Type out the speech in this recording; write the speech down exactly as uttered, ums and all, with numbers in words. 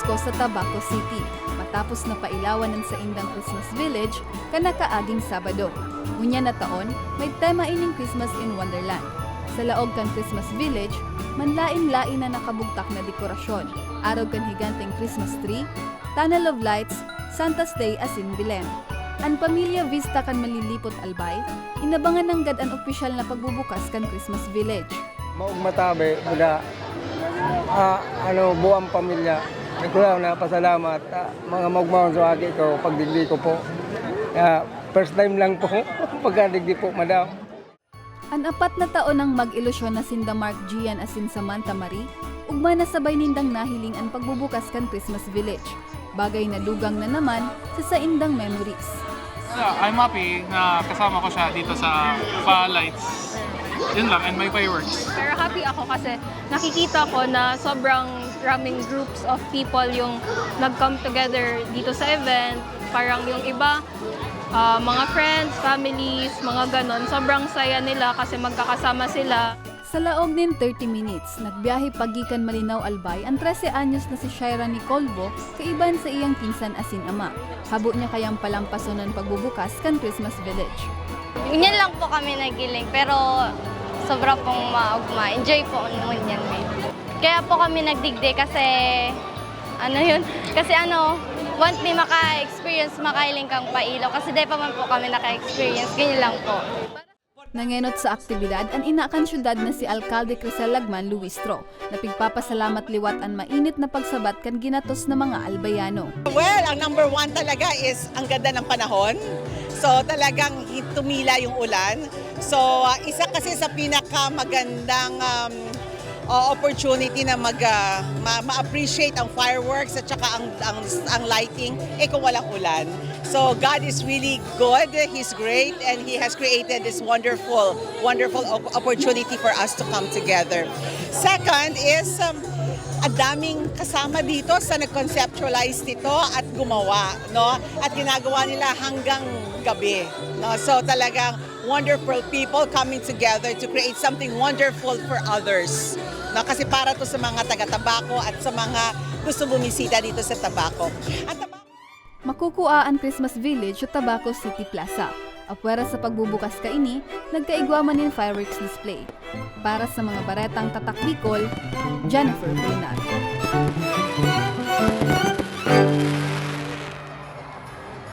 ko sa Tabaco City, matapos na pailawan an saindang Christmas Village kan nakaaging Sabado. Ngunyan na taon, may tema ining Christmas in Wonderland. Sa laog kan Christmas Village, manlaen-laen na nakabugtak na dekorasyon, arog kan higanteng Christmas tree, tunnel of lights, Santa Sleigh asin Belen. An pamilya Vista kan Malilipot Albay, inabangan nanggad an opisyal na pagbubukas kan Christmas Village. Maog matabi, mula, ah, ano, buwang pamilya. Nagkulang na pasalamat, ah, mga maugmaon sa aki ko, pagdigdi ko po. Ah, first time lang po, pagkadigdi po, madam. An apat na taon nang mag-ilusyon na sinda Mark Gian asin Samantha Marie, ugma na sabay nindang nahiling an pagbubukas kan Christmas Village. Bagay na dugang na naman sa saindang memories. Yeah, I'm happy na kasama ko siya dito sa pa-lights. Yun lang, and may fireworks. Pero happy ako kasi nakikita ko na sobrang raming groups of people yung nag-come together dito sa event. Parang yung iba, ah, mga friends, families, mga ganon. Sobrang saya nila kasi magkakasama sila. Sa laog nin thirty minutes, nagbiyahe pagikan Malinao, Albay an trese anyos na si Shaira Nicolbo kaiba sa iyang pinsan asin ama. Habo niya kayang palampason an pagbubukas kan Christmas Village. Ngunyan lang po kami nagiling, pero sobra pong maugma. Enjoy po ngunyan mi. Kaya po kami nagdigdi kasi, ano yun, kasi ano, want mi maka-experience, makailing kang pailaw. Kasi di pa man po kami naka-experience, ganyan lang po. Nangenot sa aktibidad an ina kan syudad na si Alkalde Crisel Lagman Luistro, na pigpapasalamat liwat an mainit na pagsabat kan ginatos na mga Albayano. Well, ang number one talaga is ang ganda ng panahon. So talagang hi- tumila yung ulan. So ah, isa kasi sa pinakamagandang um, uh, opportunity na mag ah, ma- ma-appreciate ang fireworks at saka ang ang, ang lighting eh kung walang ulan. So God is really good, He's great, and He has created this wonderful, wonderful op- opportunity for us to come together. Second is um, ang daming kasama dito sa nag-conceptualize nito at gumawa, no? At ginagawa nila hanggang gabi, no? So talagang wonderful people coming together to create something wonderful for others. No? Kasi para to sa mga taga-Tabaco at sa mga gusto bumisita dito sa Tabaco. At Makukua an Christmas Village sa Tabaco City Plaza. Apwera sa pagbubukas kaini, nagkaigwa man nin fireworks display. Para sa mga baretang Tatak Bicol, Jennifer Reynaldo.